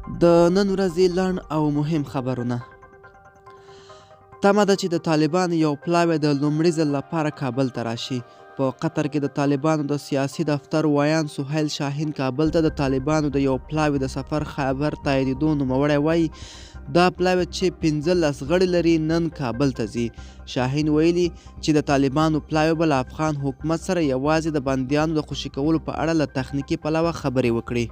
د نن ورځې لنډ او مهم خبرونه. تمه ده چې د طالبانو یو پلاوی د لومړي ځل لپاره کابل ته راشي. په قطر کې د طالبانو د سیاسي دفتر ویاند سهیل شاهین کابل ته د طالبانو د یو پلاوي د سفر خبر تاییدېدو نوموړی وایي، دا پلاوی چې 15 غړي لري نن کابل ته ځي. شاهین ویلي چې د طالبانو پلاوی به له افغان حکومت سره یوازې د بندیانو د خوشې کولو په اړه له تخنیکي پلوه خبرې وکړي.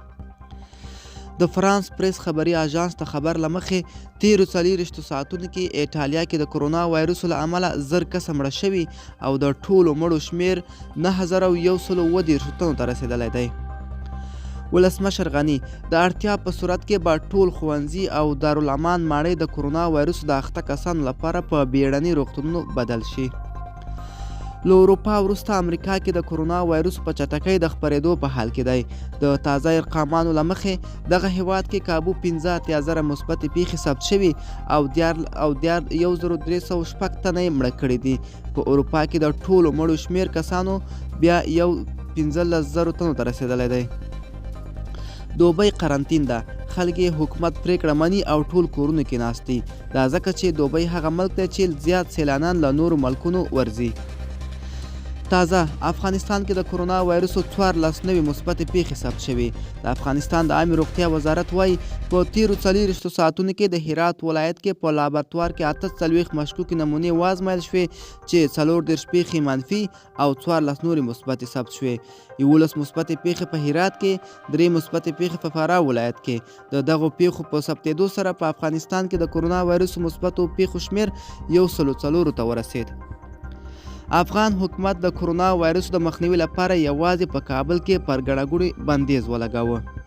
د فرانس پریس خبري آژانس د خبر له مخې تیرو 24 ساعتونو کې ایټالیا کې د کرونا وایرس له امله 1000 کسه مړه شوي او د ټولو مړو شمیر 9137 تنو ته رسېدلی دی. ولسمشر غني د اړتیا په صورت کې به ټول ښوونځي او دارالامان ماڼۍ د کرونا وایرس د اخته کسانو لپاره په بیړني روغتونونو بدل شي. له اروپا وروسته امریکا کې د کرونا وایرس په چټکۍ د خپرېدو په حال کې دی. د تازه ارقامانو له مخې دغه هیواد کې کابو 85,000 مثبتې پیښې ثبت شوي او 1306 تنه یې مړه کړي دي. په اروپا کې د ټولو مړو شمیر کسانو بیا یو 15,000 تنو ته رسېدلی دی. دوبۍ قرنطین ده، خلک یې حکومت پرېکړه مني او ټول کورونو کې ناست دي. دا ځکه چې دوبۍ هغه ملک دی چې زیات سیلانان له نورو ملکونو ورځي. تازه افغانستان کې د کرونا وایرسو 14 نوې مثبتې پیښې ثبت شوې. د افغانستان د عامې روغتیا وزارت وایي په تیرو 24 ساعتونو کې د هرات ولایت کې په لابراتوار کې 48 مشکوکې نمونې وازمایل شوې چې 34 پیښې منفي او 14 نورې مثبتې ثبت شوې. 11 مثبتې پیښې په هرات کې، 3 مثبتې پیښې په فراه ولایت کې. د دغو پیښو په ثبتېدو سره په افغانستان کې د کرونا وایرس مثبتو پیښو شمېر 104 ته ورسېد. افغان حکومت د کرونا وایرس د مخنیوي لپاره یوازې په کابل کې پر ګڼه ګوڼې بندیز ولګاوه.